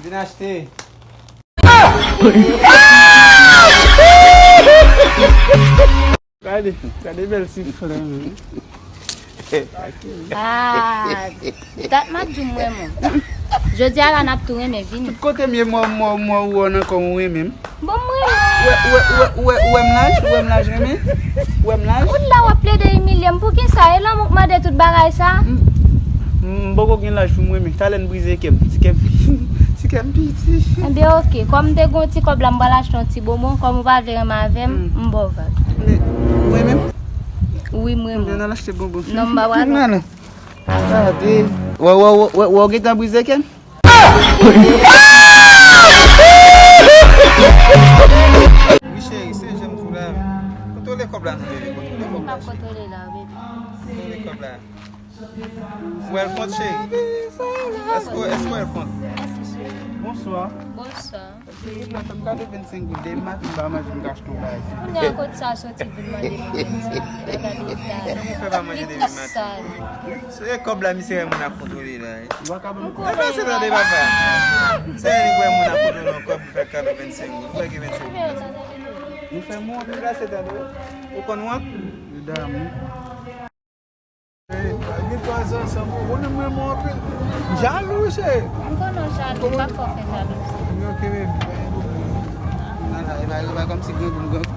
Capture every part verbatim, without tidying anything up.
Vin achte. Gade, gade bèl ti flè, men. Ah, dat m ap di w m renmen w. Jodi a la n ap tou renmen vini. Tout kote m ye, mwen, mwen, mwen, ou nan kò m, ou renmen m. Bon, m renmen w. Ou wè, ou wè, ou wè, ou wè, ou wè m laj, ou wè m laj renmen. Ou wè m laj. Ou la w ap plede imilye m, pou ki sa? E lanmou k mande tout bagay sa? M, m poko gen laj pou m renmen. Talè n brize kè m. Ti kè m, ti kè m piti. Enben, oke. Kòm m te gen yon ti kòb la, m pral achte yon ti bonbon. Kòm ou pa vle renmen avè m, m ba w vag. Men, ou renmen m? Wi, m renmen w. Nan achte bonbon. Non, m pa pral non. Gade. Wè, wè, wè, wè, wè, w gentan brize kè m? Wi, cheri, se jan m di w la. Kontwole kòb la non, bebe. Kontwole kòb la, cheri. Kontwole kòb la. Ou wè l kont, cheri? Èske, èske w wè l kont? Bonswa. Bonswa. Èske ou ka fè m kado vennsenk goud? Demen maten m pa manje, m ka achte yon bagay. Kounye a kote sa soti vin mande m vennsenk goud? Gade eta l. Kòman w fè pa manje demen maten? Li tou sal. Se kòb la misye wè moun ap kontwole la, wi. Ou pa ka ban m kòb? Deplase tande papa. Se li wè moun ap kontwole yon kòb, li fè kado vennsenk goud. Ou wè gen vennsenk goud? Nou fè mwen deplase tande. Ou konn wont? Medam, wi. Gen twa zan ansanm, ou konnen m renmen w anpil. M jalou, wi, cheri. M konnen w jalou, m pa fè w fè jalouzi. Ok, baby, pa gen pwoblèm. Ala, e pa, e pa kòmsi grangou m grangou.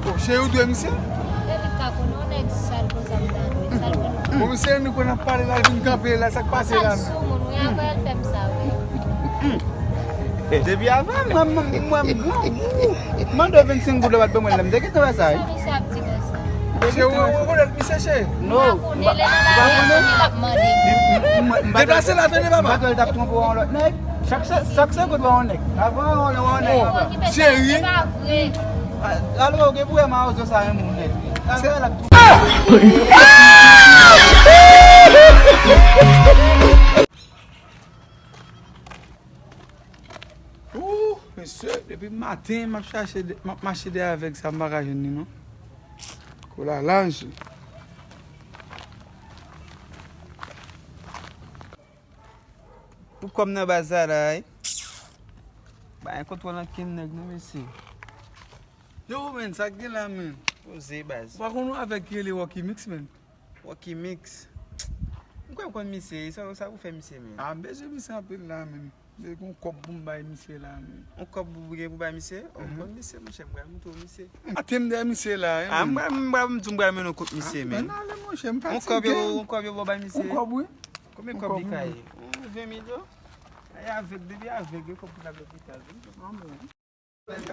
Oh, cheri, ou dwe misye? Epi ka konnen yon nèg sal konsa m ta dwe, sal konn. Bon, misye, nou konn ap pale la, l vin kanpe la, sa k pase la? Sal sou moun, wi, ankò l fè m sa, wi. Depi avan, mwen, mwen, mwen, m grangou. Mande w vennsenk goud, ou pa t ban mwen l la, m te gentan wè sa, wi. Sa misye ap di konsa? Cheri, ou rekonèt misye, cheri? Non, m pa konnen, lè nan lari a, konnen l ap mande. Deplase la, tande, papa. M pa kwè l t ap twonpe w yon lòt nèg. Chak se, chak se goud w yon nèg. Avan w yon nèg, yon nèg anvan. Cheri. Se pa vre. Alò, ou gen pou wè mawozo sa renmen yon nèg. Alò, l ap twonpe. Ooh, mesye, depi maten m ap chache de, m ap mache dèyè avèg sa, m pa ka jwenn li non. Kou la laj. Pou kòm nan baz la la, wi. Pa gen kontwòl ankenn nèg non, mesye. Yo, men, sa k gen la, men? Poze, baz. Ou pa konn yon avèg ki rele Rocky Mix, men? Rocky Mix. M kwè m konn misye, sa, sa pou fè misye, men? A, m bezwen misye anpil la, men. Mwen gen yon kòb pou m bay misye la, men. Yon kòb pou gen pou bay misye? Oh, m konn misye, monchè, m pral montre w misye. Maten m dèyè misye la, wi. A, m pral, m pral, m di w m pral mennen w kot misye, men. Ann ale, monchè, m fatige. Yon kòb yo, yon kòb yo ba w bay misye? Yon kòb, wi. Konbyen kòb li ka ye? Yon ven mil yo? Ay, avèg, depi avèg, gen kòb pou l al lopital, wi. Anmwey.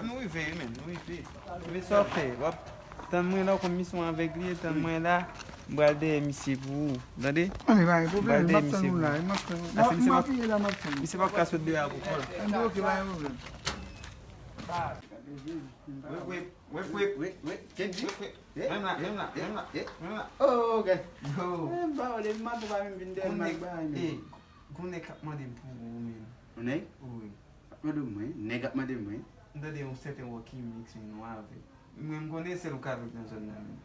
Nou rive wi, men, nou rive. Men sa w fè, w ap tann mwen la, w konn misyon avèg li, tann mwen la, m pral dèyè misye pou ou, tande? Anben, pa gen pwoblèm, m ap tann ou la, m ap tann ou. M ap, m ap rive la, m ap tann ou. Misye p ap ka sot deyò a pou kò l. Anben, ok, pa gen pwoblèm. Wep, wep, wep, wep. Wep, wep, Kenji. Wep, wep. Menm la, menm la, menm la, menm la. Oh, ok. Yo. Menm pa wè, depi maten w pa menm vin dèyè m ak bagay, men. Gon nèg k ap mande m pou ou, men. Yon nèg? Wi. Ap mande mwen, nèg ap mande mwen. M tande yon sèten Rocky Mix vin nou avèk. Mwen m konnen sèl ou k avèk nan zòn nan menm.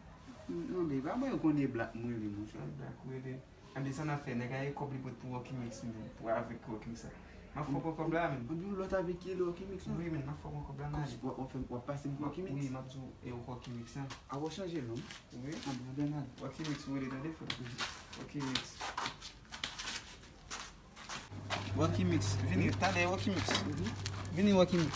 Non, men pa mwen ou konnen Black mwen rele monchè. Black ou rele. Anben sa n ap fè, nèg la e kòb li pot pou Rocky Mix menm, pou avèk Rocky Mix la. M ap fè w pran kòb la menm. Anben yon lòt avèk ki rele Rocky Mix la? Wi, men m ap fè w pran kòb la nan ale. W ap, w ap fè, w ap pase m pou Rocky Mix? Wi, m ap di w e Rocky Mix la. A w chanje non? Wi. Anben, anben n ale. Rocky Mix ou rele tande frè. Rocky Mix. Rocky Mix, vini, talè Rocky Mix. Vini Rocky Mix.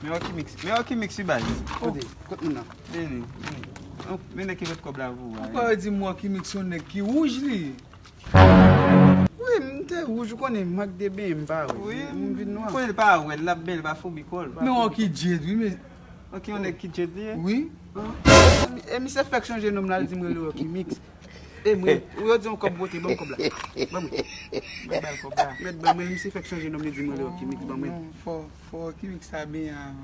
Men Rocky Mix, men Rocky Mix wi baz. Kote? Kot moun nan? Vini, vini. Donk, men nèg ki met kòb la pou ou a. Ou pa di m Rocky Mix yon nèg ki wouj li ye? Wi, m te wouj, ou konnen mank de benyen m pa wè. Wi. M vin nwa. Ou konnen l pa wè, l ap benyen, l pa fobi kò l. Men Rocky Jade wi, men. Rocky yon nèg ki Jade li ye? Wi. E misye fèk chanje non m la, l di m rele Rocky Mix. E mwen, ou yo di yon kòb pote, ban m kòb la. Ban mwen. Mèt ba l kòb la. Mèt ba mwen, misye fèk chanje non m, li di mwen le Rocky Mix, ban mwen. Non, fò, fò Rocky Mix sa benyen avan.